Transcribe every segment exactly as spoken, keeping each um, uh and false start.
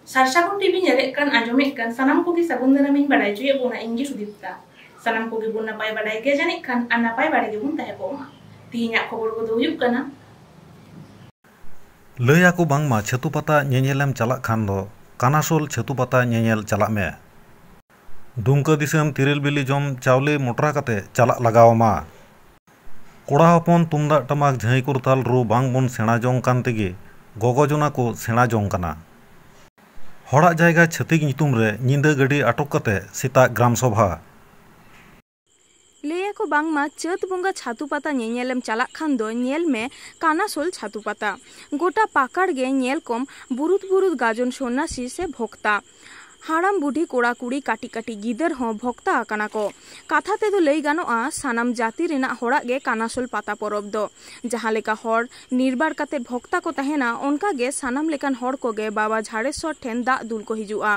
ᱥᱟᱨᱥᱟᱜᱩᱱ TV ᱧᱮᱞᱮᱫ ᱠᱟᱱ, ᱟᱸᱡᱚᱢᱮᱫ ᱠᱟᱱ ᱥᱟᱱᱟᱢ ᱠᱚᱜᱮ ᱥᱟᱹᱜᱩᱱ ᱫᱟᱨᱟᱢᱤᱧ ᱵᱟᱲᱟᱭ ᱦᱚᱪᱚᱭᱮᱫ ᱵᱚᱱᱟ᱾ ᱤᱧ ᱜᱮ ᱥᱩᱫᱤᱯᱛᱟ᱾ ᱥᱟᱱᱟᱢ ᱠᱚᱜᱮ ᱵᱚᱱ ᱱᱟᱯᱟᱭ ᱵᱟᱲᱟᱭ ᱜᱮᱭᱟ ᱡᱟᱹᱱᱤᱡ ᱠᱷᱟᱱ, ᱟᱨ ᱱᱟᱯᱟᱭ ᱵᱟᱲᱟᱭ ᱜᱮᱵᱚᱱ ᱛᱟᱦᱮᱸ ᱠᱚᱜ ᱢᱟ᱾ ᱛᱤᱦᱤᱧᱟᱜ ᱠᱷᱚᱵᱚᱨ ᱠᱚᱫᱚ ᱦᱩᱭᱩᱜ ᱠᱟᱱᱟ᱾ ᱞᱟᱹᱭ ᱟᱠᱚ ᱵᱟᱝᱢᱟ ᱪᱷᱟᱹᱛᱩ ᱯᱟᱛᱟ ᱧᱮᱧᱮᱞᱮᱢ ᱪᱟᱞᱟᱜ ᱠᱷᱟᱱ ᱫᱚ ᱠᱟᱱᱟᱥᱳᱞ ᱪᱷᱟᱹᱛᱩ ᱯᱟᱛᱟ ᱧᱮᱧᱮᱞ ᱪᱟᱞᱟᱜ ᱢᱮ᱾ ᱫᱩᱢᱠᱟᱹ ᱫᱤᱥᱚᱢ ᱛᱤᱨᱤᱞ ᱵᱤᱞᱤ ᱡᱚᱢ ᱪᱟᱣᱞᱮ ᱢᱚᱴᱨᱟ ᱠᱟᱛᱮ ᱪᱟᱞᱟᱜ ᱞᱟᱜᱟᱣ ᱟᱢᱟ᱾ ᱠᱚᱲᱟ ᱦᱚᱯᱚᱱ ᱛᱩᱢᱫᱟᱜ ᱴᱟᱢᱟᱠ ᱡᱷᱟᱹᱭ ᱠᱚᱨᱛᱟᱞ ᱨᱩ ᱵᱟᱝ ᱵᱚᱱ ᱥᱮᱬᱟ ᱡᱚᱝ ᱠᱟᱱ ᱛᱮᱜᱮ ᱜᱚᱜᱚ ᱡᱚᱱᱟ ᱠᱚ ᱥᱮᱬᱟ ᱡᱚᱝ ᱠᱟᱱᱟ᱾ ᱦᱚᱲᱟᱜ ᱡᱟᱭᱜᱟ ᱪᱷᱟᱹᱛᱤᱠ ᱧᱩᱛᱩᱢ ᱨᱮ ᱧᱤᱫᱟᱹ ᱜᱟᱹᱰᱤ ᱟᱴᱚᱠ ᱠᱟᱛᱮ ᱥᱮᱛᱟᱜ ᱜᱨᱟᱢ ᱥᱚᱵᱷᱟ᱾ ᱞᱟᱹᱭᱟᱠᱚ ᱵᱟᱝᱢᱟ ᱪᱟᱹᱛ ᱵᱚᱸᱜᱟ ᱪᱷᱟᱛᱩ ᱯᱟᱛᱟ ᱧᱮᱧᱮᱞᱮᱢ ᱪᱟᱞᱟᱜ ᱠᱷᱟᱱ ᱫᱚ ᱧᱮᱞ ᱢᱮ ᱠᱟᱱᱟᱥᱳᱞ ᱪᱷᱟᱛᱩ ᱯᱟᱛᱟ᱾ ᱜᱚᱴᱟ ᱯᱟᱠᱟᱲ ᱜᱮ ᱧᱮᱞ ᱠᱚᱢ ᱵᱩᱨᱩᱫ ᱵᱩᱨᱩᱫ ᱜᱟᱡᱚᱱ ᱥᱚᱱᱱᱟᱥᱤ ᱥᱮ ᱵᱷᱚᱠᱛᱟ᱾ ᱦᱟᱲᱟᱢ ᱵᱩᱰᱷᱤ, ᱠᱚᱲᱟ ᱠᱩᱲᱤ, ᱠᱟᱹᱴᱤᱡ ᱠᱟᱹᱴᱤᱡ ᱜᱤᱫᱟᱹᱨ ᱦᱚᱸ ᱵᱷᱚᱠᱛᱟ ᱟᱠᱟᱱᱟ ᱠᱚ᱾ ᱠᱟᱛᱷᱟ ᱛᱮᱫᱚ ᱞᱟᱹᱭ ᱜᱟᱱᱚᱜᱼᱟ, ᱥᱟᱱᱟᱢ ᱡᱟᱹᱛᱤ ᱨᱮᱱᱟᱜ ᱦᱚᱲᱟᱜ ᱜᱮ ᱠᱟᱱᱟᱥᱳᱞ ᱯᱟᱛᱟ ᱯᱚᱨᱚᱵᱽ ᱫᱚ᱾ ᱡᱟᱦᱟᱸ ᱞᱮᱠᱟ ᱦᱚᱲ ᱱᱤᱨᱵᱟᱨ ᱠᱟᱛᱮ ᱵᱷᱚᱠᱛᱟ ᱠᱚ ᱛᱟᱦᱮᱱᱟ, ᱚᱱᱠᱟ ᱜᱮ ᱥᱟᱱᱟᱢ ᱞᱮᱠᱟᱱ ᱦᱚᱲ ᱠᱚᱜᱮ ᱵᱟᱵᱟ ᱡᱷᱟᱲᱮᱥᱥᱚᱨ ᱴᱷᱮᱱ ᱫᱟᱜ ᱫᱩᱞ ᱠᱚ ᱦᱤᱡᱩᱜᱼᱟ᱾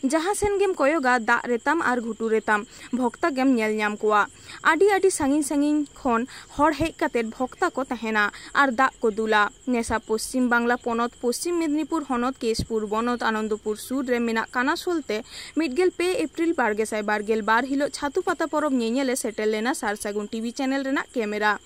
ᱡᱟᱦᱟᱸ ᱥᱮᱱ ᱜᱮᱢ ᱠᱚᱭᱚᱜᱟ, ᱫᱟᱜ ᱨᱮᱛᱟᱢ ᱟᱨ ᱜᱷᱩᱴᱩ ᱨᱮᱛᱟᱢ ᱵᱷᱚᱠᱛᱟ ᱜᱮᱢ ᱧᱮᱞ ᱧᱟᱢ ᱠᱚᱣᱟ᱾ ᱟᱹᱰᱤ ᱟᱹᱰᱤ ᱥᱟᱺᱜᱤᱧ ᱥᱟᱺᱜᱤᱧ ᱠᱷᱚᱱ ᱦᱚᱲ ᱦᱮᱡ ᱠᱟᱛᱮ ᱵᱷᱚᱠᱛᱟ ᱠᱚ ᱛᱟᱦᱮᱱᱟ ᱟᱨ ᱫᱟᱜ ᱠᱚ ᱫᱩᱞᱟ᱾ ᱱᱮᱥᱟ ᱯᱚᱥᱪᱤᱢ ᱵᱟᱝᱞᱟ ᱯᱚᱱᱚᱛ, ᱯᱚᱥᱪᱤᱢ ᱢᱮᱫᱽᱱᱤᱯᱩᱨ ᱦᱚᱱᱚᱛ, ᱠᱮᱥᱯᱩᱨ ᱵᱚᱱᱚᱛ, ᱟᱱᱚᱱᱫᱚᱯᱩᱨ ᱥᱩᱨ ᱨᱮ ᱢᱮᱱᱟᱜ ᱠᱟᱱᱟᱥᱳᱞ ᱛᱮ ᱢᱤᱫ ᱜᱮᱞ ᱯᱮ ᱮᱯᱨᱤᱞ ᱵᱟᱨ ᱜᱮᱥᱟᱭ ᱵᱟᱨ ᱜᱮᱞ ᱵᱟᱨ ᱦᱤᱞᱚᱜ ᱪᱷᱟᱛᱩ ᱯᱟᱛᱟ ᱯᱚᱨᱚᱵᱽ ᱧᱮᱧᱮᱞᱮ ᱥᱮᱴᱮᱨ ᱞᱮᱱᱟ ᱥᱟᱨ ᱥᱟᱹᱜᱩᱱ ᱴᱤᱵᱷᱤ ᱪᱮᱱᱮᱞ ᱨᱮᱱᱟᱜ ᱠᱮᱢᱮᱨᱟ᱾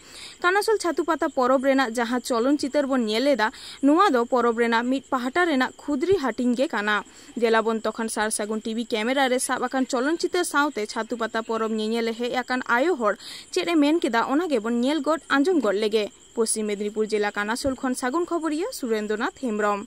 ᱠᱟᱱᱟᱥᱳᱞ ᱪᱷᱟᱛᱩ ᱯᱟᱛᱟ ᱯᱚᱨᱚᱵᱽ ᱨᱮᱱᱟᱜ ᱡᱟᱦᱟᱸ ᱪᱚᱞᱚᱱ ᱪᱤᱛᱟᱹᱨ ᱵᱚᱱ ᱧᱮᱞ ᱮᱫᱟ, ᱱᱚᱣᱟ ᱫᱚ ᱯᱚᱨᱚᱵᱽ ᱨᱮᱱᱟᱜ ᱢᱤᱫ ᱯᱟᱦᱴᱟ ᱨᱮᱱᱟᱜ ᱠᱷᱩᱫᱽᱨᱤ ᱦᱟᱹᱴᱤᱧ ᱜᱮ ᱠᱟᱱᱟ᱾ ᱫᱮᱞᱟ ᱵᱚᱱ ᱛᱚᱠᱷᱟᱱ ᱥᱟᱨ ᱥᱟᱹᱜᱩᱱ ᱴᱤᱵᱷᱤ ᱠᱮᱢᱮᱨᱟ ᱨᱮ ᱥᱟᱵ ᱟᱠᱟᱱ ᱪᱚᱞᱚᱱ ᱪᱤᱛᱟᱹᱨ ᱥᱟᱶᱛᱮ ᱪᱷᱟᱛᱩ ᱯᱟᱛᱟ ᱯᱚᱨᱚᱵᱽ ᱧᱮᱧᱮᱞᱮ ᱦᱮᱡ ᱟᱠᱟᱱ ᱟᱭᱳ ᱦᱚᱲ ᱪᱮᱫ ᱮ ᱢᱮᱱ ᱠᱮᱫᱟ, ᱚᱱᱟ ᱜᱮᱵᱚᱱ ᱧᱮᱞ ᱜᱚᱫ ᱟᱸᱡᱚᱢ ᱜᱚᱫ ᱞᱮᱜᱮ᱾ ᱯᱚᱥᱪᱤᱢ ᱢᱮᱫᱽᱱᱤᱯᱩᱨ ᱡᱮᱞᱟ ᱠᱟᱱᱟᱥᱳᱞ ᱠᱷᱚᱱ ᱥᱟᱹᱜᱩᱱ ᱠᱷᱚᱵᱚᱨᱤᱭᱟᱹ ᱥᱩᱨᱮᱱᱫᱨᱚᱱᱟᱛᱷ ᱦᱮᱢᱵᱽᱨᱚᱢ᱾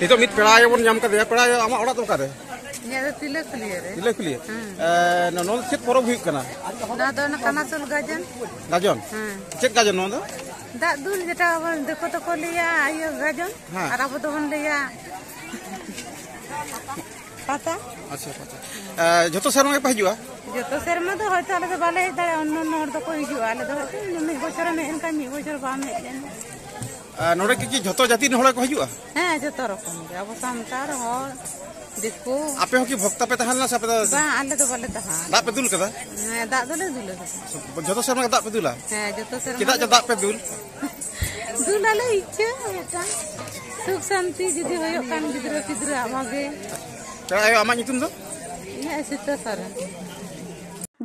ᱱᱤᱛᱚᱜ ᱢᱤᱫ ᱯᱮᱲᱟ ᱟᱭᱳ ᱵᱚᱱ ᱧᱟᱢ ᱠᱟᱫᱮᱭᱟ᱾ ᱯᱮᱲᱟ ᱟᱭᱳ, ᱟᱢᱟᱜ ᱚᱲᱟᱜ ᱫᱚ ᱚᱠᱟᱨᱮ? ᱤᱧᱟᱹᱜ ᱫᱚ ᱛᱤᱞᱟᱹ ᱠᱷᱩᱞᱤᱭᱟᱹ ᱨᱮ᱾ ᱛᱤᱞᱟᱹ ᱠᱷᱩᱞᱤᱭᱟᱹ? ᱦᱮᱸ᱾ ᱮ, ᱱᱚ-, ᱱᱚᱣᱟ ᱫᱚ ᱪᱮᱫ ᱯᱚᱨᱚᱵᱽ ᱦᱩᱭᱩᱜ ᱠᱟᱱᱟ? ᱱᱚᱣᱟ ᱫᱚ ᱚᱱᱟ ᱠᱟᱱᱟᱥᱩᱞ ᱜᱟᱡᱚᱱ᱾ ᱜᱟᱡᱚᱱ? ᱦᱮᱸ᱾ ᱪᱮᱫ ᱜᱟᱡᱚᱱ ᱱᱚᱣᱟ ᱫᱚ? ᱫᱟᱜ ᱫᱩᱞ, ᱡᱮᱴᱟ ᱟᱵᱚ ᱫᱤᱠᱩ ᱛᱮᱠᱚ ᱞᱟᱹᱭᱟ ᱤᱭᱟᱹ ᱜᱟᱡᱚᱱ, ᱦᱮᱸ᱾ ᱟᱨ ᱟᱵᱚ ᱫᱚᱵᱚᱱ ᱞᱟᱹᱭᱟ ᱯᱟᱛᱟ᱾ ᱟᱪᱪᱷᱟ, ᱯᱟᱛᱟ᱾ ᱮ, ᱡᱷᱚᱛᱚ ᱥᱮᱨᱢᱟ ᱜᱮᱯᱮ ᱦᱤᱡᱩᱜᱼᱟ? ᱡᱚᱛᱚ ᱥᱮᱨᱢᱟ ᱫᱚ ᱦᱚᱭᱛᱳ ᱟᱞᱮ ᱫᱚ ᱵᱟᱞᱮ ᱦᱮᱡ ᱫᱟᱲᱮᱭᱟᱜᱼᱟ, ᱚᱱᱱᱟᱱᱱᱚ ᱦᱚᱲ ᱫᱚᱠᱚ ᱦᱤᱡᱩᱜᱼᱟ, ᱟᱞᱮ ᱫᱚ ᱦᱚᱭᱛᱳ ᱢᱤᱫ ᱵᱚᱪᱷᱚᱨᱮᱢ ᱦᱮᱡ ᱮᱱ ᱠᱷᱟᱱ ᱢᱤᱫ ᱵᱚᱪᱷᱚᱨ ᱵᱟᱢ ᱦᱮᱡ ᱞᱮᱱ᱾ ᱟᱨ ᱱᱚᱰᱮ ᱠᱤ, ᱠᱤ ᱡᱷᱚᱛᱚ ᱡᱟᱹᱛᱤ ᱨᱮᱱ ᱦᱚᱲ ᱠᱚ ᱦᱤᱡᱩᱜᱼᱟ? ᱦᱮᱸ, ᱡᱷᱚᱛᱚ ᱨᱚᱠᱚᱢ ᱜᱮ, ᱟᱵᱚ ᱥᱟᱱᱛᱟᱲ, ᱦᱚᱲ, ᱫᱤᱠᱩ᱾ ᱟᱯᱮ ᱦᱚᱸ ᱠᱤ ᱵᱷᱚᱠᱛᱟ ᱯᱮ ᱛᱟᱦᱮᱸ ᱞᱮᱱᱟ ᱥᱮ ᱟᱯᱮ ᱫᱚ? ᱵᱟᱝ, ᱟᱞᱮ ᱫᱚ ᱵᱟᱞᱮ ᱛᱟᱦᱮᱸ᱾ ᱫᱟᱜ ᱯᱮ ᱫᱩᱞ ᱠᱟᱫᱟ? ᱦᱮᱸ, ᱫᱟᱜ ᱫᱚᱞᱮ ᱫᱩᱞ ᱠᱟᱫᱟ᱾ ᱡᱷᱚᱛᱚ ᱥᱮᱨᱢᱟ ᱜᱮ ᱫᱟᱜ ᱯᱮ ᱫᱩᱞᱟ? ᱦᱮᱸ, ᱡᱷᱚᱛᱚ ᱥᱮᱨᱢᱟ ᱪᱮᱫᱟᱜ ᱜᱮ᱾ ᱪᱚ ᱫᱟᱜ ᱯᱮ ᱫᱩᱞ? ᱫᱩᱞ ᱟᱞᱮ ᱤᱪᱪᱷᱟᱹ ᱢᱤᱫᱴᱟᱝ, ᱥᱩᱠ ᱥᱟᱱᱛᱤ ᱡᱩᱫᱤ ᱦᱩᱭᱩᱜ ᱠᱷᱟᱱ ᱜᱤᱫᱽᱨᱟᱹ ᱯᱤᱫᱽᱨᱟᱹ ᱟᱜ ᱵᱷᱟᱜᱮ᱾ ᱯᱮᱲᱟ ᱟᱭᱳ, ᱟᱢᱟᱜ ᱧᱩᱛᱩᱢ ᱫᱚ? ᱤᱧᱟᱹᱜ ᱥᱤᱛᱟᱹ ᱥᱚᱨᱮᱱ᱾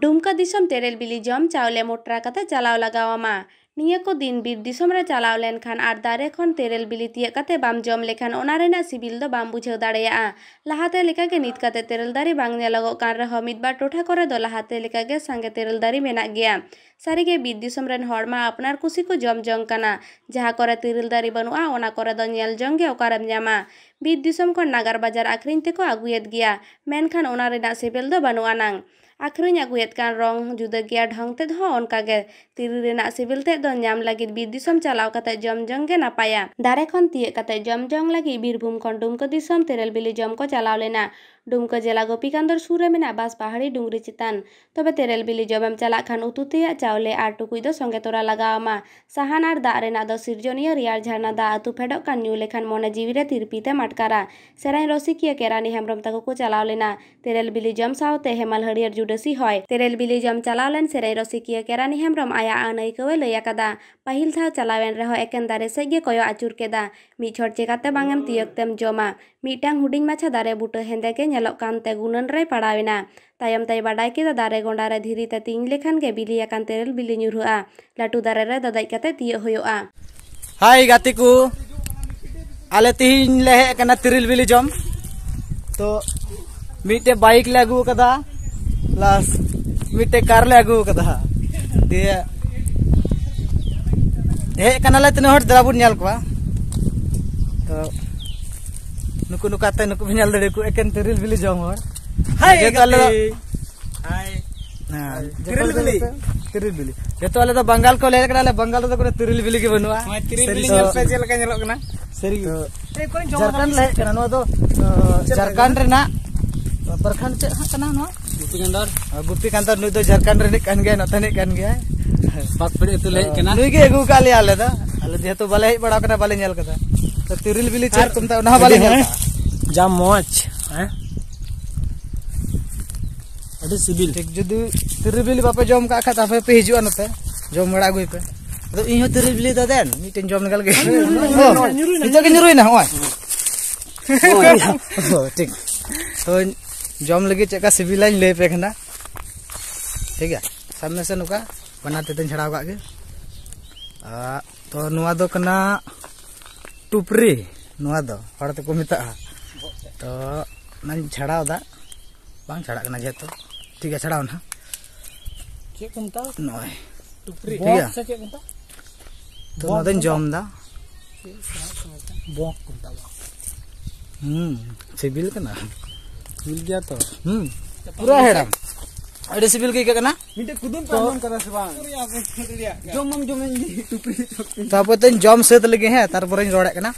ᱰᱩᱢᱠᱟ ᱫᱤᱥᱚᱢ ᱛᱮᱨᱮᱞ ᱵᱤᱞᱤ ᱡᱚᱢ ᱪᱟᱣᱞᱮ ᱢᱚᱴᱨᱟ ᱠᱟᱛᱮ ᱪᱟᱞᱟᱣ ᱞᱟᱜᱟᱣ ᱟᱢᱟ᱾ ᱱᱤᱭᱟᱹ ᱠᱚ ᱫᱤᱱ ᱵᱤᱨ ᱫᱤᱥᱚᱢ ᱨᱮ ᱪᱟᱞᱟᱣ ᱞᱮᱱᱠᱷᱟᱱ ᱟᱨ ᱫᱟᱨᱮ ᱠᱷᱚᱱ ᱛᱮᱨᱮᱞ ᱵᱤᱞᱤ ᱛᱤᱭᱟᱹᱜ ᱠᱟᱛᱮ ᱵᱟᱢ ᱡᱚᱢ ᱞᱮᱠᱷᱟᱱ ᱚᱱᱟ ᱨᱮᱱᱟᱜ ᱥᱤᱵᱤᱞ ᱫᱚ ᱵᱟᱢ ᱵᱩᱡᱷᱟᱹᱣ ᱫᱟᱲᱮᱭᱟᱜᱼᱟ᱾ ᱞᱟᱦᱟᱛᱮ ᱞᱮᱠᱟᱜᱮ ᱱᱤᱛ ᱠᱟᱛᱮ ᱛᱮᱨᱮᱞ ᱫᱟᱨᱮ ᱵᱟᱝ ᱧᱮᱞᱚᱜᱚᱜ ᱠᱟᱱ ᱨᱮᱦᱚᱸ, ᱢᱤᱫ ᱵᱟᱨ ᱴᱚᱴᱷᱟ ᱠᱚᱨᱮ ᱫᱚ ᱞᱟᱦᱟᱛᱮ ᱞᱮᱠᱟᱜᱮ ᱥᱟᱸᱜᱮ ᱛᱮᱨᱮᱞ ᱫᱟᱨᱮ ᱢᱮᱱᱟᱜ ᱜᱮᱭᱟ᱾ ᱥᱟᱹᱨᱤᱜᱮ ᱵᱤᱨ ᱫᱤᱥᱚᱢ ᱨᱮᱱ ᱦᱚᱲ ᱢᱟ ᱟᱯᱱᱟᱨ ᱠᱩᱥᱤ ᱠᱚ ᱡᱚᱢ ᱡᱚᱝ ᱠᱟᱱᱟ᱾ ᱡᱟᱦᱟᱸ ᱠᱚᱨᱮ ᱛᱮᱨᱮᱞ ᱫᱟᱨᱮ ᱵᱟᱹᱱᱩᱜᱼᱟ, ᱚᱱᱟ ᱠᱚᱨᱮ ᱫᱚ ᱧᱮᱞ ᱡᱚᱝ ᱜᱮ ᱚᱠᱟᱨᱮᱢ ᱧᱟᱢᱟ᱾ ᱵᱤᱨ ᱫᱤᱥᱚᱢ ᱠᱷᱚᱱ ᱱᱟᱜᱟᱨ ᱵᱟᱡᱟᱨ ᱟᱠᱷᱨᱤᱧ ᱛᱮᱠᱚ ᱟᱹᱜᱩᱭᱮᱫ ᱜᱮᱭᱟ, ᱢᱮᱱᱠᱷᱟᱱ ᱚᱱᱟ ᱨᱮᱱᱟᱜ ᱥᱤᱵᱤᱞ ᱫᱚ ᱵᱟᱹᱱᱩᱜ ᱟᱱᱟᱝ᱾ ᱟᱠᱷᱨᱤᱧ ᱟᱹᱜᱩᱭᱮᱫ ᱠᱟᱱ ᱨᱚᱝ ᱡᱩᱫᱟᱹ ᱜᱮᱭᱟ, ᱰᱷᱚᱝ ᱛᱮᱫ ᱦᱚᱸ ᱚᱱᱠᱟ ᱜᱮ᱾ ᱛᱮᱨᱮᱞ ᱨᱮᱱᱟᱜ ᱥᱤᱵᱤᱞ ᱛᱮᱫ ᱫᱚ ᱧᱟᱢ ᱞᱟᱹᱜᱤᱫ ᱵᱤᱨ ᱫᱤᱥᱚᱢ ᱪᱟᱞᱟᱣ ᱠᱟᱛᱮ ᱡᱚᱢ ᱡᱚᱝ ᱜᱮ ᱱᱟᱯᱟᱭᱟ᱾ ᱫᱟᱨᱮ ᱠᱷᱚᱱ ᱛᱤᱭᱟᱹᱜ ᱠᱟᱛᱮ ᱡᱚᱢ ᱡᱚᱝ ᱞᱟᱹᱜᱤᱫ ᱵᱤᱨᱵᱷᱩᱢ ᱠᱷᱚᱱ ᱰᱩᱢᱠᱟᱹ ᱫᱤᱥᱚᱢ ᱛᱮᱨᱮᱞ ᱵᱤᱞᱤ ᱡᱚᱢ ᱠᱚ ᱪᱟᱞᱟᱣ ᱞᱮᱱᱟ᱾ ᱰᱩᱢᱠᱟᱹ ᱡᱮᱞᱟ ᱜᱳᱯᱤᱠᱟᱱᱫᱚᱨ ᱥᱩᱨ ᱨᱮ ᱢᱮᱱᱟᱜ ᱵᱟᱥ ᱯᱟᱦᱟᱲᱤ ᱰᱩᱝᱨᱤ ᱪᱮᱛᱟᱱ᱾ ᱛᱚᱵᱮ ᱛᱮᱨᱮᱞ ᱵᱤᱞᱤ ᱡᱚᱢᱮᱢ ᱪᱟᱞᱟᱜ ᱠᱷᱟᱱ ᱩᱛᱩ ᱛᱮᱭᱟᱜ ᱪᱟᱣᱞᱮ ᱟᱨ ᱴᱩᱠᱩᱡ ᱫᱚ ᱥᱚᱸᱜᱮ ᱛᱚᱨᱟ ᱞᱟᱜᱟᱣ ᱟᱢᱟ᱾ ᱥᱟᱦᱟᱱ ᱟᱨ ᱫᱟᱜ ᱨᱮᱱᱟᱜ ᱫᱚ ᱥᱤᱨᱡᱚᱱᱤᱭᱟᱹ ᱨᱮᱭᱟᱲ ᱡᱷᱟᱨᱱᱟ ᱫᱟᱜ ᱟᱹᱛᱩ ᱯᱷᱮᱰᱚᱜ ᱠᱟᱱ ᱧᱩ ᱞᱮᱠᱷᱟᱱ ᱢᱚᱱᱮ ᱡᱤᱣᱤ ᱨᱮ ᱛᱤᱨᱯᱤᱛ ᱮᱢ ᱟᱴᱠᱟᱨᱟ᱾ ᱥᱮᱨᱮᱧ ᱨᱚᱥᱤᱠᱤᱭᱟᱹ ᱠᱮᱨᱟᱱᱤ ᱦᱮᱢᱵᱨᱚᱢ ᱛᱟᱠᱚ ᱠᱚ ᱪᱟᱞᱟᱣ ᱞᱮᱱᱟ᱾ ᱛᱮᱨᱮᱞ ᱵᱤᱞᱤ ᱡᱚᱢ ᱥᱟᱶᱛᱮ ᱦᱮᱢᱟᱞ ᱦᱟᱹᱨᱭᱟᱹᱲ ᱡᱩᱰᱟᱹᱥᱤ ᱦᱚᱭ᱾ ᱛᱮᱨᱮᱞ ᱵᱤᱞᱤ ᱡᱚᱢ ᱪᱟᱞᱟᱣ ᱞᱮᱱ ᱥᱮᱨᱮᱧ ᱨᱚᱥᱤᱠᱤᱭᱟᱹ ᱠᱮᱨᱟᱱᱤ ᱦᱮᱢᱵᱨᱚᱢ ᱟᱭᱟᱜ ᱟᱹᱱ ᱟᱹᱭᱠᱟᱹᱣ ᱮ ᱞᱟᱹᱭ ᱟᱠᱟᱫᱟ᱾ ᱯᱟᱹᱦᱤᱞ ᱫᱷᱟᱣ ᱪᱟᱞᱟᱣᱮᱱ ᱨᱮᱦᱚᱸ ᱮᱠᱮᱱ ᱫᱟᱨᱮ ᱥᱮᱫ ᱜᱮ ᱠᱚᱭᱚᱜ ᱟᱹᱪᱩᱨ ᱠᱮᱫᱟ᱾ ᱢᱤᱫ ᱪᱷᱚᱴ ᱪᱮᱠᱟᱛᱮ ᱵᱟᱝ ᱮᱢ ᱛᱤᱭᱟᱹᱜ ᱛᱮᱢ ᱡᱚᱢᱟ? ᱢᱤᱫᱴᱟᱝ ᱦᱩᱰᱤᱧ ᱢᱟᱪᱷᱟ ᱫᱟᱨᱮ ᱵᱩᱴᱟᱹ ᱦᱮᱸᱫᱮ ᱜᱮ ᱧᱮᱞᱚᱜ ᱠᱟᱱᱛᱮ ᱜᱩᱱᱟᱹᱱ ᱨᱮᱭ ᱯᱟᱲᱟᱣ ᱮᱱᱟ᱾ ᱛᱟᱭᱚᱢ ᱛᱮᱭ ᱵᱟᱰᱟᱭ ᱠᱮᱫᱟ ᱫᱟᱨᱮ ᱜᱚᱸᱰᱟ ᱨᱮ ᱫᱷᱤᱨᱤ ᱛᱮ ᱛᱤᱧ ᱞᱮᱠᱷᱟᱱ ᱜᱮ ᱵᱤᱞᱤ ᱟᱠᱟᱱ ᱛᱮᱨᱮᱞ ᱵᱤᱞᱤ ᱧᱩᱨᱦᱩᱜᱼᱟ᱾ ᱞᱟᱹᱴᱩ ᱫᱟᱨᱮ ᱨᱮ ᱫᱟᱫᱟᱡ ᱠᱟᱛᱮ ᱛᱤᱭᱟᱹᱜ ᱦᱩᱭᱩᱜᱼᱟ᱾ ᱦᱟᱭ ᱜᱟᱛᱮ ᱠᱚ, ᱟᱞᱮ ᱛᱤᱦᱤᱧ ᱞᱮ ᱦᱮᱡ ᱟᱠᱟᱱᱟ ᱛᱤᱨᱤᱞ ᱵᱤᱞᱤ ᱡᱚᱢ᱾ ᱛᱚ ᱢᱤᱫᱴᱮᱡ ᱵᱟᱭᱤᱠ ᱞᱮ ᱟᱹᱜᱩ ᱟᱠᱟᱫᱟ, ᱯᱞᱟᱥ ᱢᱤᱫᱴᱮᱡ ᱠᱟᱨ ᱞᱮ ᱟᱹᱜᱩ ᱟᱠᱟᱫᱟ᱾ ᱫᱤᱭᱮ ᱦᱮᱡ ᱠᱟᱱᱟᱞᱮ ᱛᱤᱱᱟᱹᱜ ᱦᱚᱲ, ᱫᱮᱞᱟ ᱵᱚᱱ ᱧᱮᱞ ᱠᱚᱣᱟ᱾ ᱛᱚ ᱱᱩᱠᱩ ᱱᱚᱝᱠᱟᱛᱮ ᱱᱩᱠᱩ ᱵᱚᱱ ᱧᱮᱞ ᱫᱟᱲᱮᱭᱟᱠᱚ ᱮᱠᱮᱱ ᱛᱤᱨᱤᱞ ᱵᱤᱞᱤ ᱡᱚᱢ ᱦᱚᱲ᱾ ᱦᱟᱭ ᱡᱮᱦᱮᱛᱩ ᱟᱞᱮ ᱫᱚ ᱜᱟᱛᱮ᱾ ᱦᱟᱭ᱾ ᱦᱮᱸ, ᱛᱤᱨᱤᱞ ᱡᱚᱛᱚ ᱵᱤᱞᱤ᱾ ᱜᱮ ᱛᱤᱨᱤᱞ ᱵᱤᱞᱤ᱾ ᱡᱚᱛᱚ ᱟᱞᱮ ᱫᱚ ᱵᱟᱝᱜᱟᱞ ᱠᱚ ᱞᱟᱹᱭ ᱠᱟᱱᱟ, ᱟᱞᱮ ᱵᱟᱝᱜᱟᱞ ᱨᱮᱫᱚ ᱠᱳᱱᱳ ᱛᱤᱨᱤᱞ ᱵᱤᱞᱤ ᱜᱮ ᱵᱟᱹᱱᱩᱜᱼᱟ᱾ ᱦᱳᱭ, ᱛᱤᱨᱤᱞ ᱥᱟᱹᱨᱤ ᱵᱤᱞᱤ ᱫᱚ ᱧᱮᱞ ᱯᱮ ᱪᱮᱫ ᱞᱮᱠᱟ ᱧᱮᱞᱚᱜ ᱠᱟᱱᱟ᱾ ᱥᱟᱹᱨᱤ ᱜᱮ᱾ ᱛᱚ, ᱮ, ᱚᱠᱚᱭ ᱡᱚᱢ ᱡᱷᱟᱲᱠᱷᱚᱸᱰ ᱠᱟᱫᱟ? ᱞᱮ ᱦᱮᱡ ᱠᱟᱱᱟ᱾ ᱱᱚᱣᱟ ᱫᱚ, ᱚ, ᱪᱮᱫ ᱞᱮᱠᱟ? ᱡᱷᱟᱲᱠᱷᱚᱸᱰ ᱨᱮᱱᱟᱜ, ᱚ, ᱯᱨᱚᱠᱷᱚᱸᱰ ᱪᱮᱫ ᱦᱟᱸᱜ ᱠᱟᱱᱟ ᱱᱚᱣᱟ? ᱜᱩᱯᱤᱠᱟᱱᱫᱚᱨ᱾ ᱟᱨ ᱜᱩᱯᱤᱠᱟᱱᱫᱚᱨ ᱱᱩᱭ ᱫᱚ ᱡᱷᱟᱲᱠᱷᱚᱸᱰ ᱨᱤᱱᱤᱡ ᱠᱟᱱ ᱜᱮᱭᱟᱭ, ᱱᱚᱛᱮᱱᱤᱡ ᱠᱟᱱ ᱜᱮᱭᱟᱭ᱾ ᱵᱟᱠ ᱯᱮᱲᱮ ᱩᱛᱩ ᱞᱮ ᱦᱮᱡ ᱠᱟᱱᱟ᱾ ᱱᱩᱭ ᱜᱮ ᱟᱹᱜᱩ ᱟᱠᱟᱫ ᱞᱮᱭᱟ ᱟᱞᱮ ᱫᱚ᱾ ᱟᱞᱮ ᱡᱮᱦᱮᱛᱩ ᱵᱟᱞᱮ ᱦᱮᱡ ᱵᱟᱲᱟ ᱟᱠᱟᱱᱟ, ᱵᱟᱞᱮ ᱧᱮᱞ ᱟᱠᱟᱫᱟ᱾ ᱛᱚ ᱛᱤᱨᱤᱞ ᱵᱤᱞᱤ ᱪᱮᱫ ᱟᱨ ᱠᱚ ᱢᱮᱛᱟᱜᱼᱟ, ᱚᱱᱟ ᱦᱚᱸ ᱵᱟᱞᱮ ᱟᱹᱰᱤ ᱧᱮᱞ ᱢᱚᱡᱽ᱾ ᱟᱠᱟᱫᱟ᱾ ᱡᱟ ᱢᱚᱡᱽ, ᱦᱮᱸ? ᱟᱹᱰᱤ ᱥᱤᱵᱤᱞ᱾ ᱴᱷᱤᱠ, ᱡᱩᱫᱤ ᱛᱤᱨᱤᱞ ᱵᱤᱞᱤ ᱵᱟᱯᱮ ᱡᱚᱢ ᱠᱟᱜ ᱠᱷᱟᱡ, ᱛᱟᱯᱚᱨᱮ ᱯᱮ ᱦᱤᱡᱩᱜᱼᱟ ᱱᱚᱛᱮ, ᱡᱚᱢ ᱵᱟᱲᱟ ᱟᱹᱜᱩᱭ ᱯᱮ᱾ ᱟᱫᱚ ᱤᱧ ᱦᱚᱸ ᱛᱤᱨᱤᱞ ᱵᱤᱞᱤ ᱫᱚ ᱫᱮᱱ, ᱢᱤᱫᱴᱮᱱ ᱡᱚᱢ ᱞᱮᱜᱟ ᱞᱟᱹᱜᱤᱫ᱾ ᱧᱩᱨᱩᱭ ᱱᱟ, ᱚ, ᱧᱩᱨᱩᱭ ᱱᱟ, ᱱᱤᱛᱚᱜ ᱜᱮ ᱧᱩᱨᱩᱭ ᱱᱟ᱾ ᱧᱩᱨᱩᱭ ᱱᱟ, ᱦᱚᱸᱜᱼᱚᱭ᱾ ᱚ, ᱴᱷᱤᱠ᱾ ᱛᱚ, ᱡᱚᱢ ᱞᱟᱹᱜᱤᱫ ᱪᱮᱫ ᱞᱮᱠᱟ ᱥᱤᱵᱤᱞᱟᱧ ᱞᱟᱹᱭ ᱯᱮ ᱠᱟᱱᱟ᱾ ᱴᱷᱤᱠ ᱜᱮᱭᱟ, ᱥᱟᱵ ᱢᱮᱥᱮ ᱱᱚᱝᱠᱟ, ᱵᱟᱱᱟᱨ ᱛᱤ ᱛᱮᱧ ᱪᱷᱟᱲᱟᱣ ᱠᱟᱜ ᱜᱮ᱾ ᱟᱨ ᱛᱚ, ᱱᱚᱣᱟ ᱫᱚ ᱠᱟᱱᱟ ᱴᱩᱯᱨᱤ, ᱱᱚᱣᱟ ᱫᱚ ᱦᱚᱲ ᱛᱮᱠᱚ ᱢᱮᱛᱟᱜᱼᱟ᱾ ᱛᱚ, ᱚᱱᱟᱧ ᱪᱷᱟᱲᱟᱣ ᱮᱫᱟ, ᱵᱟᱝ ᱪᱷᱟᱲᱟᱜ ᱠᱟᱱᱟ ᱡᱮᱦᱮᱛᱩ᱾ ᱴᱷᱤᱠ ᱜᱮᱭᱟ, ᱪᱷᱟᱲᱟᱣ ᱱᱟ᱾ ᱪᱮᱫ ᱠᱚ ᱢᱮᱛᱟᱜᱼᱟ? ᱱᱚᱜᱼᱚᱭ᱾ ᱴᱩᱯᱨᱤ᱾ ᱴᱷᱤᱠ ᱜᱮᱭᱟ᱾ ᱵᱚᱠᱥ ᱥᱮ ᱪᱮᱫ ᱠᱚ ᱢᱮᱛᱟᱜᱼᱟ? ᱛᱚ, ᱵᱚᱠᱥ ᱱᱚᱣᱟ ᱫᱚᱧ ᱠᱚ ᱡᱚᱢ ᱢᱮᱛᱟᱜᱼᱟ? ᱮᱫᱟ᱾ ᱪᱮᱫ ᱠᱚ ᱢᱮᱛᱟᱜᱼᱟ? ᱵᱚᱠ ᱠᱚ ᱢᱮᱛᱟᱜᱼᱟ, ᱵᱚᱠ᱾ ᱦᱩᱸ, ᱥᱤᱵᱤᱞ ᱠᱟᱱᱟ᱾ ᱥᱤᱵᱤᱞ ᱜᱮᱭᱟ ᱛᱚ᱾ ᱦᱩᱸ, ᱯᱩᱨᱟᱹ ᱦᱮᱲᱮᱢ᱾ ᱟᱹᱰᱤ ᱥᱤᱵᱤᱞ ᱜᱮ ᱟᱹᱭᱠᱟᱹᱜ ᱠᱟᱱᱟ᱾ ᱢᱤᱫᱴᱮᱡ ᱠᱩᱫᱩᱢ ᱯᱮ ᱛᱚ, ᱟᱸᱡᱚᱢ ᱠᱟᱫᱟ ᱥᱮ ᱵᱟᱝ? ᱡᱚᱢ ᱢᱟᱢ ᱡᱚᱢᱮᱧ ᱜᱮ, ᱴᱩᱯᱨᱤ ᱪᱚᱯᱨᱤ᱾ ᱛᱟᱯᱚᱨ ᱛᱚᱧ ᱡᱚᱢ ᱥᱟᱹᱛ ᱞᱮᱜᱮ, ᱦᱮᱸ, ᱛᱟᱨᱯᱚᱨᱮᱧ ᱨᱚᱲᱮᱫ ᱠᱟᱱᱟ᱾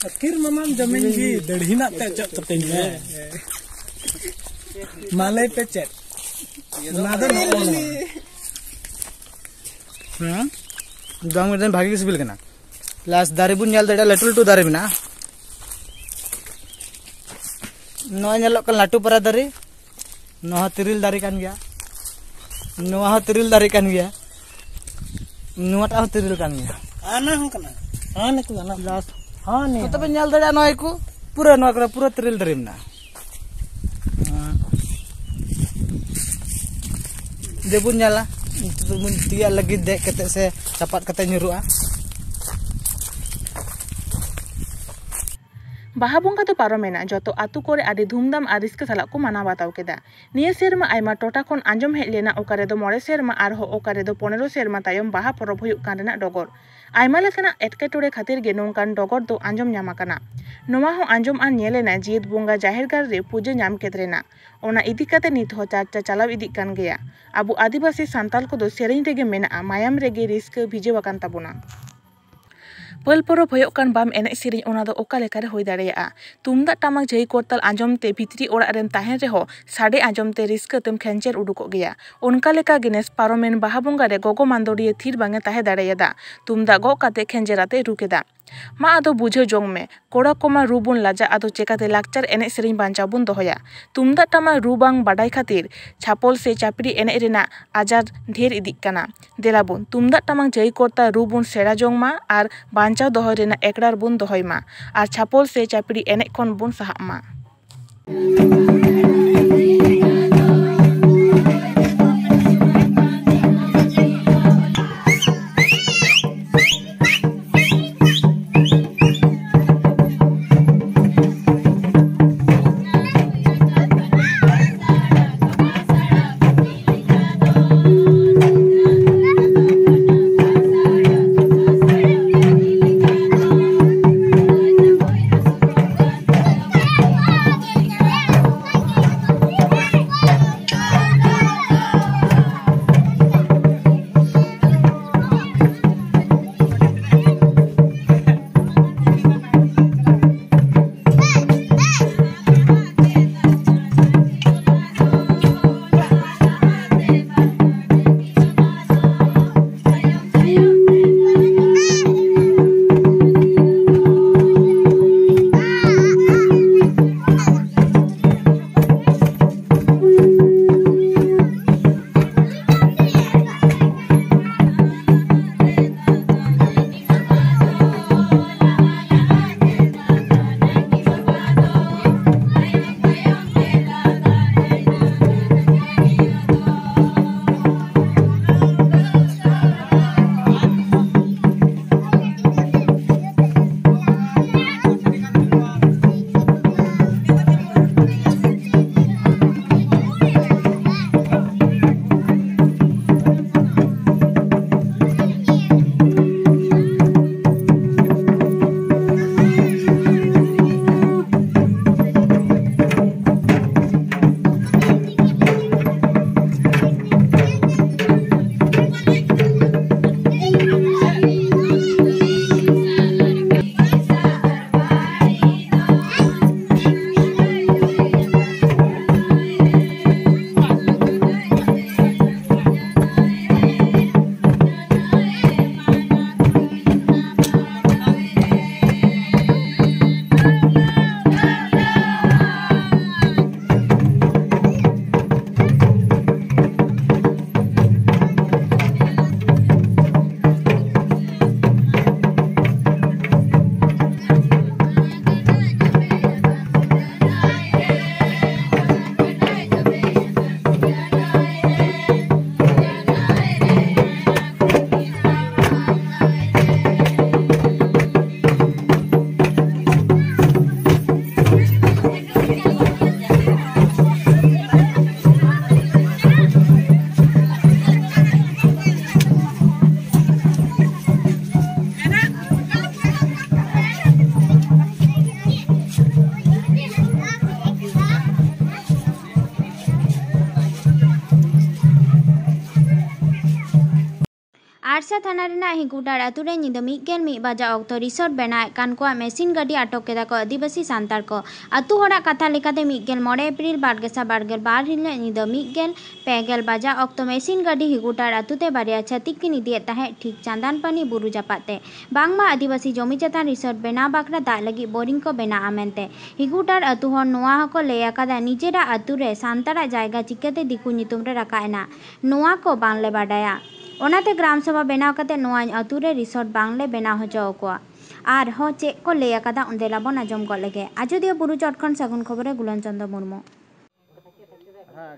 ᱟᱹᱠᱤᱨ ᱢᱟᱢᱟᱢ ᱡᱚᱢᱤᱧ ᱜᱮ, ᱫᱟᱹᱲᱦᱤ ᱱᱟᱜ ᱛᱮ ᱚᱪᱚᱜ ᱛᱟᱯᱮᱧ ᱢᱮ᱾ ᱢᱟ ᱞᱟᱹᱭ ᱯᱮ ᱪᱮᱫ? ᱚᱱᱟ ᱫᱚ ᱱᱚᱜᱼᱚ ᱱᱚᱣᱟ᱾ ᱦᱮᱸ, ᱡᱚᱢ ᱠᱟᱛᱮ ᱵᱷᱟᱜᱤ ᱜᱮ ᱥᱤᱵᱤᱞ ᱠᱟᱱᱟ᱾ ᱯᱞᱟᱥ ᱫᱟᱨᱮ ᱵᱚᱱ ᱧᱮᱞ ᱫᱟᱲᱮᱭᱟᱜᱼᱟ, ᱞᱟᱹᱴᱩ ᱞᱟᱹᱴᱩ ᱫᱟᱨᱮ ᱢᱮᱱᱟᱜᱼᱟ᱾ ᱱᱚᱜᱼᱚᱭ ᱧᱮᱞᱚᱜ ᱠᱟᱱᱟ ᱞᱟᱹᱴᱩ ᱯᱟᱨᱟ ᱫᱟᱨᱮ, ᱱᱚᱣᱟ ᱦᱚᱸ ᱛᱤᱨᱤᱞ ᱫᱟᱨᱮ ᱠᱟᱱ ᱜᱮᱭᱟ, ᱱᱚᱣᱟ ᱦᱚᱸ ᱛᱤᱨᱤᱞ ᱫᱟᱨᱮ ᱠᱟᱱ ᱜᱮᱭᱟ, ᱱᱚᱣᱟᱴᱟᱜ ᱦᱚᱸ ᱛᱤᱨᱤᱞ ᱠᱟᱱ ᱜᱮᱭᱟ᱾ ᱦᱟᱱᱟ ᱦᱚᱸ ᱠᱟᱱᱟ, ᱦᱟᱱᱟ ᱠᱚ ᱜᱟᱱᱟ᱾ ᱯᱞᱟᱥ ᱦᱚᱸ ᱱᱤᱭᱟᱹ ᱱᱚᱛᱮ ᱯᱮ ᱧᱮᱞ ᱫᱟᱲᱮᱭᱟᱜᱼᱟ, ᱱᱚᱣᱟ ᱠᱚ ᱯᱩᱨᱟᱹ, ᱱᱚᱣᱟ ᱠᱚᱨᱮ ᱯᱩᱨᱟᱹ ᱛᱤᱨᱤᱞ ᱫᱟᱨᱮ ᱢᱮᱱᱟᱜᱼᱟ᱾ ᱫᱮᱵᱚᱱ ᱧᱮᱞᱟ, ᱱᱤᱛᱚᱜ ᱫᱚᱵᱚᱱ ᱛᱤᱭᱟᱜ ᱞᱟᱹᱜᱤᱫ ᱫᱮᱡ ᱠᱟᱛᱮ ᱥᱮ ᱪᱟᱯᱟᱫ ᱠᱟᱛᱮ ᱧᱩᱨᱩᱜᱼᱟ᱾ ᱵᱟᱦᱟ ᱵᱚᱸᱜᱟ ᱫᱚ ᱯᱟᱨᱚᱢᱮᱱᱟ᱾ ᱡᱚᱛᱚ ᱟᱛᱳ ᱠᱚᱨᱮ ᱟᱹᱰᱤ ᱫᱷᱩᱢᱫᱷᱟᱢ ᱟᱨ ᱨᱟᱹᱥᱠᱟᱹ ᱥᱟᱞᱟᱜ ᱠᱚ ᱢᱟᱱᱟᱣ ᱵᱟᱛᱟᱣ ᱠᱮᱫᱟ᱾ ᱱᱤᱭᱟᱹ ᱥᱮᱨᱢᱟ ᱟᱭᱢᱟ ᱴᱚᱴᱷᱟ ᱠᱷᱚᱱ ᱟᱸᱡᱚᱢ ᱦᱮᱡ ᱞᱮᱱᱟ, ᱚᱠᱟ ᱨᱮᱫᱚ ᱢᱚᱬᱮ ᱥᱮᱨᱢᱟ, ᱟᱨᱦᱚᱸ ᱚᱠᱟ ᱨᱮᱫᱚ ᱯᱚᱱᱮᱨᱚ ᱥᱮᱨᱢᱟ ᱛᱟᱭᱚᱢ ᱵᱟᱦᱟ ᱯᱚᱨᱚᱵᱽ ᱦᱩᱭᱩᱜ ᱠᱟᱱ ᱨᱮᱱᱟᱜ ᱰᱚᱜᱚᱨ᱾ ᱟᱭᱢᱟ ᱞᱮᱠᱟᱱᱟᱜ ᱮᱴᱠᱮᱴᱚᱬᱮ ᱠᱷᱟᱹᱛᱤᱨ ᱜᱮ ᱱᱚᱝᱠᱟᱱ ᱰᱚᱜᱚᱨ ᱫᱚ ᱟᱸᱡᱚᱢ ᱧᱟᱢ ᱟᱠᱟᱱᱟ᱾ ᱱᱚᱣᱟ ᱦᱚᱸ ᱟᱸᱡᱚᱢ ᱟᱨ ᱧᱮᱞ ᱮᱱᱟ ᱡᱤᱭᱟᱹᱛ ᱵᱚᱸᱜᱟ ᱡᱟᱦᱮᱨ ᱜᱟᱲ ᱨᱮ ᱯᱩᱡᱟᱹ ᱧᱟᱢ ᱠᱮᱫ ᱨᱮᱱᱟᱜ᱾ ᱚᱱᱟ ᱤᱫᱤ ᱠᱟᱛᱮ ᱱᱤᱛ ᱦᱚᱸ ᱪᱟᱨᱪᱟ ᱪᱟᱞᱟᱣ ᱤᱫᱤᱜ ᱠᱟᱱ ᱜᱮᱭᱟ᱾ ᱟᱵᱚ ᱟᱹᱫᱤᱵᱟᱹᱥᱤ ᱥᱟᱱᱛᱟᱞ ᱠᱚᱫᱚ ᱥᱮᱨᱮᱧ ᱨᱮᱜᱮ ᱢᱮᱱᱟᱜᱼᱟ, ᱢᱟᱭᱟᱢ ᱨᱮᱜᱮ ᱨᱟᱹᱥᱠᱟᱹ ᱵᱷᱤᱡᱟᱹᱣ ᱟᱠᱟᱱ ᱛᱟᱵᱚᱱᱟ᱾ ᱯᱟᱹᱞ ᱯᱚᱨᱚᱵᱽ ᱦᱩᱭᱩᱜ ᱠᱟᱱ ᱵᱟᱢ ᱮᱱᱮᱡ ᱥᱮᱨᱮᱧ, ᱚᱱᱟ ᱫᱚ ᱚᱠᱟ ᱞᱮᱠᱟᱨᱮ ᱦᱩᱭ ᱫᱟᱲᱮᱭᱟᱜᱼᱟ? ᱛᱩᱢᱫᱟᱜ ᱴᱟᱢᱟᱠ ᱡᱷᱟᱹᱭ ᱠᱚᱨᱛᱟᱞ ᱟᱸᱡᱚᱢ ᱛᱮ ᱵᱷᱤᱛᱨᱤ ᱚᱲᱟᱜ ᱨᱮᱢ ᱛᱟᱦᱮᱱ ᱨᱮᱦᱚᱸ ᱥᱟᱰᱮ ᱟᱸᱡᱚᱢ ᱛᱮ ᱨᱟᱹᱥᱠᱟᱹ ᱛᱮᱢ ᱠᱷᱮᱧᱪᱮᱨ ᱩᱰᱩᱠᱚᱜ ᱜᱮᱭᱟ᱾ ᱚᱱᱠᱟ ᱞᱮᱠᱟ ᱜᱮ ᱱᱮᱥ ᱯᱟᱨᱚᱢᱮᱱ ᱵᱟᱦᱟ ᱵᱚᱸᱜᱟ ᱨᱮ ᱜᱚᱜᱚ ᱢᱟᱱᱫᱚᱲᱤᱭᱟᱹ ᱛᱷᱤᱨ ᱵᱟᱝ ᱮ ᱛᱟᱦᱮᱸ ᱫᱟᱲᱮᱭᱟᱫᱟ᱾ ᱛᱩᱢᱫᱟᱜ ᱜᱚᱜ ᱠᱟᱛᱮ ᱠᱷᱮᱧᱪᱮᱨ ᱟᱛᱮ ᱨᱩ ᱠᱮᱫᱟ᱾ ᱢᱟ ᱟᱫᱚ ᱵᱩᱡᱷᱟᱹᱣ ᱡᱚᱝ ᱢᱮ, ᱠᱚᱲᱟ ᱠᱚᱢᱟ ᱨᱩ ᱵᱚᱱ ᱞᱟᱡᱟᱜ, ᱟᱫᱚ ᱪᱮᱠᱟᱛᱮ ᱞᱟᱠᱪᱟᱨ ᱮᱱᱮᱡ ᱥᱮᱨᱮᱧ ᱵᱟᱧᱪᱟᱣ ᱵᱚᱱ ᱫᱚᱦᱚᱭᱟ? ᱛᱩᱢᱫᱟᱜ ᱴᱟᱢᱟᱠ ᱨᱩ ᱵᱟᱝ ᱵᱟᱰᱟᱭ ᱠᱷᱟᱹᱛᱤᱨ ᱪᱷᱟᱯᱚᱞ ᱥᱮ ᱪᱟᱯᱲᱤ ᱮᱱᱮᱡ ᱨᱮᱱᱟᱜ ᱟᱡᱟᱨ ᱰᱷᱮᱨ ᱤᱫᱤᱜ ᱠᱟᱱᱟ᱾ ᱫᱮᱞᱟ ᱵᱚᱱ ᱛᱩᱢᱫᱟᱜ ᱴᱟᱢᱟᱠ ᱡᱟᱹᱭ ᱠᱚᱨᱛᱟ ᱨᱩ ᱵᱚᱱ ᱥᱮᱬᱟ ᱡᱚᱝ ᱢᱟ ᱟᱨ ᱵᱟᱧᱪᱟᱣ ᱫᱚᱦᱚᱭ ᱨᱮᱱᱟᱜ ᱮᱠᱲᱟᱨ ᱵᱚᱱ ᱫᱚᱦᱚᱭ ᱢᱟ ᱟᱨ ᱪᱷᱟᱯᱚᱞ ᱥᱮ ᱪᱟᱯᱲᱤ ᱮᱱᱮᱡ ᱠᱷᱚᱱ ᱵᱚᱱ ᱥᱟᱦᱟᱜ ᱢᱟ᱾ ᱛᱷᱟᱱᱟ ᱨᱮᱱᱟᱜ ᱦᱤᱸᱜᱩᱰᱟᱲ ᱟᱛᱳ ᱨᱮ ᱧᱤᱫᱟᱹ ᱢᱤᱫ ᱜᱮᱞ ᱢᱤᱫ ᱵᱟᱡᱟᱜ ᱚᱠᱛᱚ ᱨᱤᱥᱚᱨᱴ ᱵᱮᱱᱟᱣᱮᱫ ᱠᱟᱱ ᱠᱚᱣᱟᱜ ᱢᱮᱥᱤᱱ ᱜᱟᱹᱰᱤ ᱟᱴᱚᱠ ᱠᱮᱫᱟ ᱠᱚ ᱟᱹᱫᱤᱵᱟᱹᱥᱤ ᱥᱟᱱᱛᱟᱲ ᱠᱚ᱾ ᱟᱛᱳ ᱦᱚᱲᱟᱜ ᱠᱟᱛᱷᱟ ᱞᱮᱠᱟᱛᱮ, ᱢᱤᱫ ᱜᱮᱞ ᱢᱚᱬᱮ ᱮᱯᱨᱤᱞ ᱵᱟᱨ ᱜᱮᱥᱟᱭ ᱵᱟᱨ ᱜᱮᱞ ᱵᱟᱨ ᱦᱤᱞᱳᱜ ᱧᱤᱫᱟᱹ ᱢᱤᱫ ᱜᱮᱞ ᱯᱮ ᱜᱮᱞ ᱵᱟᱡᱟᱜ ᱚᱠᱛᱚ ᱢᱮᱥᱤᱱ ᱜᱟᱹᱰᱤ ᱦᱤᱸᱜᱩᱰᱟᱲ ᱟᱛᱳ ᱛᱮ ᱵᱟᱨᱭᱟ ᱪᱷᱟᱹᱛᱤᱠ ᱠᱤᱱ ᱤᱫᱤᱭᱮᱫ ᱛᱟᱦᱮᱸᱫ, ᱴᱷᱤᱠ ᱪᱟᱸᱫᱟᱱᱯᱟᱱᱤ ᱵᱩᱨᱩ ᱡᱟᱯᱟᱜ ᱛᱮ᱾ ᱵᱟᱝᱢᱟ ᱟᱹᱫᱤᱵᱟᱹᱥᱤ ᱡᱚᱢᱤ ᱪᱮᱛᱟᱱ ᱨᱤᱥᱚᱨᱴ ᱵᱮᱱᱟᱣ ᱵᱟᱠᱷᱨᱟ ᱫᱟᱜ ᱞᱟᱹᱜᱤᱫ ᱵᱳᱨᱤᱝ ᱠᱚ ᱵᱮᱱᱟᱣᱟ ᱢᱮᱱᱛᱮ᱾ ᱦᱤᱸᱜᱩᱰᱟᱲ ᱟᱛᱳ ᱦᱚᱲ ᱱᱚᱣᱟ ᱦᱚᱸᱠᱚ ᱞᱟᱹᱭ ᱟᱠᱟᱫᱟ, ᱱᱤᱡᱮᱨᱟᱜ ᱟᱛᱳ ᱨᱮ ᱥᱟᱱᱛᱟᱲᱟᱜ ᱡᱟᱭᱜᱟ ᱪᱤᱠᱟᱹᱛᱮ ᱫᱤᱠᱩ ᱧᱩᱛᱩᱢ ᱨᱮ ᱨᱟᱠᱟᱵ ᱮᱱᱟ, ᱱᱚᱣᱟ ᱠᱚ ᱵᱟᱝᱞᱮ ᱵᱟᱰᱟᱭᱟ᱾ ᱚᱱᱟᱛᱮ ᱜᱨᱟᱢ ᱥᱚᱵᱷᱟ ᱵᱮᱱᱟᱣ ᱠᱟᱛᱮ ᱱᱚᱣᱟ ᱟᱛᱳ ᱨᱮ ᱨᱤᱥᱚᱨᱴ ᱵᱟᱝᱞᱮ ᱵᱮᱱᱟᱣ ᱦᱚᱪᱚ ᱟᱠᱚᱣᱟ᱾ ᱟᱨᱦᱚᱸ ᱪᱮᱫ ᱠᱚ ᱞᱟᱹᱭ ᱟᱠᱟᱫᱟ, ᱚᱸᱰᱮ ᱞᱟᱵᱚᱱ ᱟᱸᱡᱚᱢ ᱜᱚᱫ ᱞᱮᱜᱮ᱾ ᱟᱡᱚᱫᱤᱭᱟᱹ ᱵᱩᱨᱩ ᱪᱚᱴ ᱠᱷᱚᱱ ᱥᱟᱹᱜᱩᱱ ᱠᱷᱚᱵᱚᱨ ᱨᱮ ᱜᱩᱞᱚᱱ ᱪᱚᱸᱫᱽᱨᱚ ᱢᱩᱨᱢᱩ᱾ হ্যাঁ,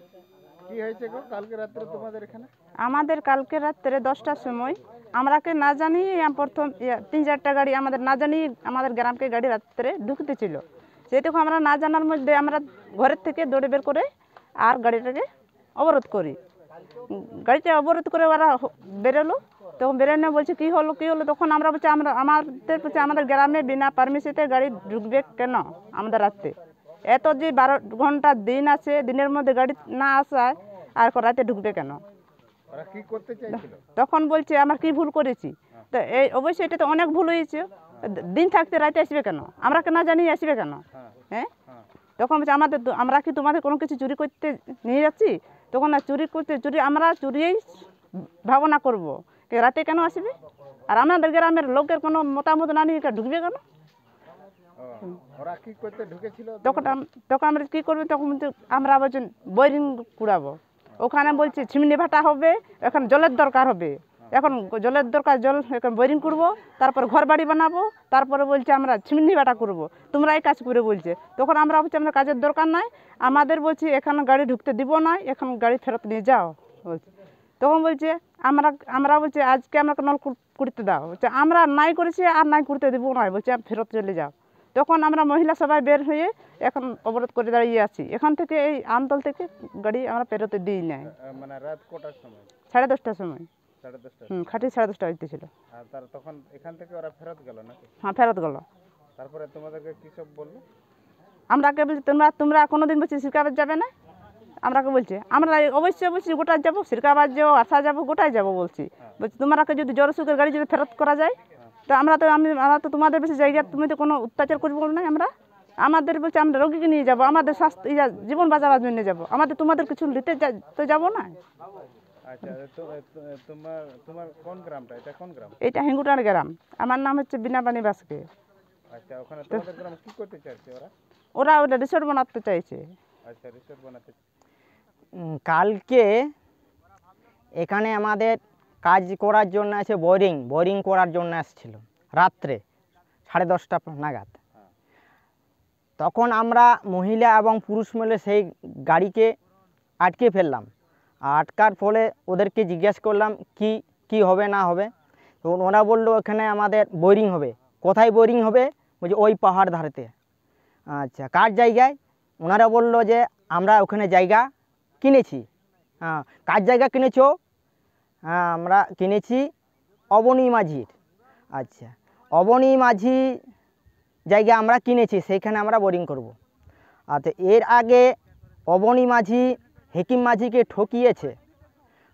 কি হয়েছে গো কালকে রাত্রে তোমাদের এখানে? আমাদের কালকে রাত্রে দশটার সময় আমরাকে না জানিয়ে প্রথম ইয়ে, তিন চারটা গাড়ি আমাদের না জানিয়ে আমাদের গ্রামকে গাড়ি রাত্রে ঢুকতে ছিল। সেটুকু আমরা না জানার মধ্যে আমরা ঘরের থেকে দৌড়ে বের করে আর গাড়িটাকে অবরোধ করি। গাড়িটা অবরোধ করে ওরা হ- বেরোলো। তখন বেরোনো বলছে, "কী হলো, কী হলো?" তখন আমরা বলছি, "আমরা আমাদের বলছে আমাদের গ্রামে বিনা পারমিশনে গাড়ি ঢুকবে কেন আমাদের রাস্তায়? এত যে বারো ঘন্টা দিন আছে, দিনের মধ্যে গাড়ি না আসায় আর রাতে ঢুকবে কেন?" ওরা কি করতে চাইছিল? তখন বলছে, "আমরা কি ভুল করেছি?" তো এই অবশ্যই এটা তো অনেক ভুল হয়েছে। দিন থাকতে রাতে আসবে কেন? আমরা কেন জানি আসবে কেন? হ্যাঁ। তখন বলছে, "আমাদের তো- আমরা কি তোমাদের কোনো কিছু চুরি করতে নিয়ে যাচ্ছি?" তখন না, চুরি করতে চুরি আমরা চুরিই ভাবনা করব, কে রাতে কেন আসবে? আর আমাদের গ্রামের লোকের কোনো মতামত না নিয়ে এটা ঢুকবে কেন? ও, ওরা কি করতে ঢুকেছিল? তখন আম- তখন আমরা কী করবো? তখন বলছে, আমরা বলছেন বোরিং কুড়াবো, ওখানে বলছে চিমনি ভাটা হবে, এখন জলের দরকার হবে, এখন জলের দরকার, জল এখন বোরিং করবো, তারপর ঘর বাড়ি বানাবো, তারপরে বলছে আমরা চিমনি ভাটা করবো, তোমরা এই কাজ করে বলছে। তখন আমরা বলছি আমাদের কাজের দরকার নাই, আমাদের বলছি এখন গাড়ি ঢুকতে দিব না, এখন গাড়ি ফেরত নিয়ে যাও বলছে। তখন বলছে আমরা আমরা বলছি আজকে আমাকে নল কু- করতে দাও, বলছে আমরা নাই করেছি আর নাই করতে দিব না, বলছে ফেরত চলে যাও। তখন আমরা মহিলা সবাই বের হয়ে এখন অবরোধ করে দাঁড়িয়ে আছি। এখান থেকে এই আমতল থেকে গাড়ি আমরা পেরোতে দিই নাই। আহ, মানে রাত কটার সময়? সাড়ে দশটার সময়। সাড়ে দশটার হুম সময়। খাঁটি সাড়ে দশটা হইতেছিল। আর তার তখন এখান থেকে ওরা ফেরত গেল নাকি? হ্যাঁ, ফেরত গেল। তারপরে তোমাদেরকে কি সব বললো? আমরাকে বলছি তোমরা তোমরা কোনোদিন বলছি শিকারে যাবে না, আমরাকে বলছে, আমরা অবশ্যই অবশ্যই গোটা যাবো, সিরকাবাদ যাবো, আরসা যাবো, গোটায় যাবো বলছি। বলছি, তোমরাকে যদি জোর সুখের গাড়ি যদি ফেরত করা যায়, তো আমরা তো আমি আমরা তো তোমাদের বেশি জায়গা, তুমি তো কোনো অত্যাচার করবো না। আমরা আমাদের বলছে আমরা রোগীকে নিয়ে যাবো, আমাদের স্বাস্থ্য ইয়া, জীবন বাঁচাবার জন্য যাবো, আমাদের তোমাদের কিছু নিতে যা- তো যাবো না। আচ্ছা, তো- তো- তোমার তোমার কোন গ্রামটা? এটা কোন গ্রাম? এটা হেঙ্গুটার গ্রাম। আমার নাম হচ্ছে বিনাপানি বাসকে। আচ্ছা, ওখানে তোমাদের গ্রামে কি করতে চাইছে ওরা? ওরা ওটা রিসোর্ট বানাতে চাইছে। আচ্ছা, রিসোর্ট বানাতে। উম, কালকে এখানে আমাদের কাজ করার জন্য আছে, বোরিং বোরিং করার জন্য আসছিল রাত্রে সাড়ে দশটা নাগাদ। তখন আমরা মহিলা এবং পুরুষ মিলে সেই গাড়িকে আটকে ফেললাম। আর আটকার ফলে ওদেরকে জিজ্ঞেস করলাম কি কি হবে না হবে। তো ওরা বললো এখানে আমাদের বোরিং হবে। কোথায় বোরিং হবে? বলছে ওই পাহাড় ধারেতে। আচ্ছা, কার জায়গায়? ওনারা বললো যে আমরা ওখানে জায়গা কিনেছি। হ্যাঁ, কার জায়গা কিনেছো? হ্যাঁ, আমরা কিনেছি অবনী মাঝির। আচ্ছা, অবনী মাঝি জায়গা আমরা কিনেছি, সেইখানে আমরা বোরিং করব। আচ্ছা, এর আগে অবনী মাঝি হেকিম মাঝিকে ঠকিয়েছে,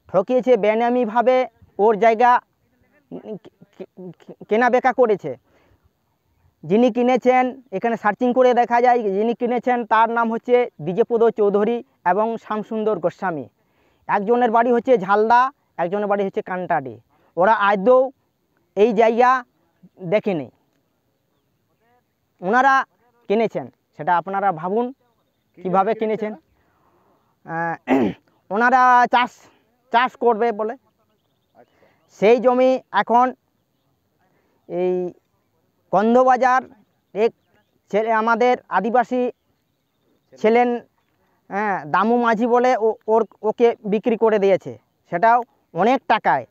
ঠকিয়েছে বেনামিভাবে ওর জায়গা উম, কে- কে- কেনা বেচা করেছে। যিনি কিনেছেন, এখানে সার্চিং করে দেখা যায়, যিনি কিনেছেন তার নাম হচ্ছে বিজয়পদ চৌধুরী এবং শ্যামসুন্দর গোস্বামী। একজনের বাড়ি হচ্ছে ঝালদা, একজনের বাড়ি হচ্ছে কান্টাডি। ওরা আদৌ এই জায়গা দেখেনি, ওনারা কিনেছেন। সেটা আপনারা ভাবুন কিভাবে কিনেছেন। আহ, ওনারা চাষ চাষ করবে বলে, সেই জমি এখন এই কন্দবাজার এক ছেলে, আমাদের আদিবাসী ছিলেন, হ্যাঁ, দামু মাঝি বলে ও- ওর ওকে বিক্রি করে দিয়েছে। সেটাও অনেক টাকায়,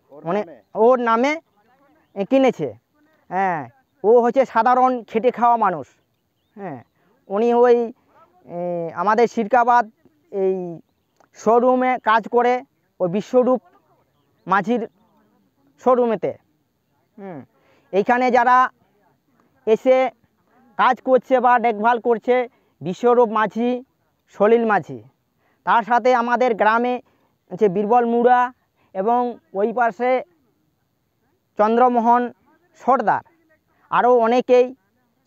অনেক ওর নামে কিনেছে। হ্যাঁ, ও হচ্ছে সাধারণ খেটে খাওয়া মানুষ। হ্যাঁ, উনি ওই এ, আমাদের সিরকাবাদ এই শোরুমে কাজ করে, ওই বিশ্বরূপ মাঝির শোরুমেতে। হুম, এইখানে যারা এসে কাজ করছে বা দেখভাল করছে, বিশ্বরূপ মাঝি, সলিল মাঝি, তার সাথে আমাদের গ্রামে যে বীরবল মুড়া এবং ওই পাশে চন্দ্রমোহন সর্দার, আরও অনেকেই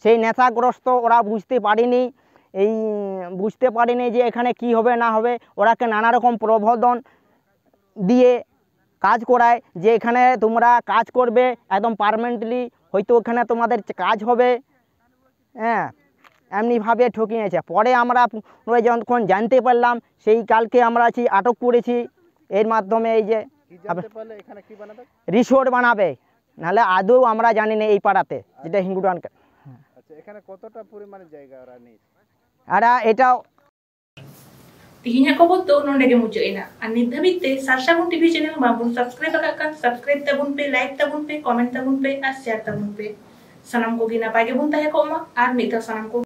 সেই নেশাগ্রস্ত, ওরা বুঝতে পারেনি, এই বুঝতে পারেনি যে এখানে কি হবে না হবে। ওরাকে নানা রকম প্রবোধন দিয়ে কাজ করায় যে এখানে তোমরা কাজ করবে একদম পার্মানেন্টলি, হয়তো ওখানে তোমাদের কাজ হবে। হ্যাঁ, এমনিভাবে ঠকিয়েছে। পরে আমরা পুনরায় যখন জানতে পারলাম, সেই কালকে আমরা সেই আটক করেছি। এর মাধ্যমে এই যে কি জানতে পারলে এখানে কি বানাবে? রিসোর্ট বানাবে, নাহলে আদৌ আমরা জানি না এই পাড়াতে যেটা হিঙ্গুডান। আচ্ছা, এখানে কতটা পরিমাণে জায়গা ওরা নিয়ে? আর এটাও ᱛᱮᱦᱮᱧᱟᱜ ᱠᱷᱚᱵᱚᱨ ᱫᱚ ᱱᱚᱰᱮ ᱜᱮ ᱢᱩᱪᱟᱹᱫ ᱮᱱᱟ᱾ ᱟᱨ ᱱᱤᱛ ᱫᱷᱟᱹᱵᱤᱡ ᱛᱮ ᱥᱟᱨᱥᱟᱹᱜᱩᱱ ᱴᱤᱵᱷᱤ ᱪᱮᱱᱮᱞ ᱵᱟᱝᱵᱚᱱ ᱥᱟᱵᱥᱠᱨᱟᱭᱤᱵ ᱟᱠᱟᱫ ᱠᱷᱟᱱ ᱥᱟᱵᱥᱠᱨᱟᱭᱤᱵ ᱛᱟᱵᱚᱱ ᱯᱮ, ᱞᱟᱭᱤᱠ ᱛᱟᱵᱚᱱ ᱯᱮ, ᱠᱚᱢᱮᱱᱴ ᱛᱟᱵᱚᱱ ᱯᱮ ᱟᱨ ᱥᱮᱭᱟᱨ ᱛᱟᱵᱚᱱ ᱯᱮ᱾ ᱥᱟᱱᱟᱢ ᱠᱚᱜᱮ ᱱᱟᱯᱟᱭ ᱜᱮᱵᱚᱱ ᱛᱟᱦᱮᱸ ᱠᱚᱜ ᱢᱟ᱾ ᱟᱨ ᱢᱤᱫ ᱫᱷᱟᱣ ᱥᱟᱱᱟᱢ ᱠᱚ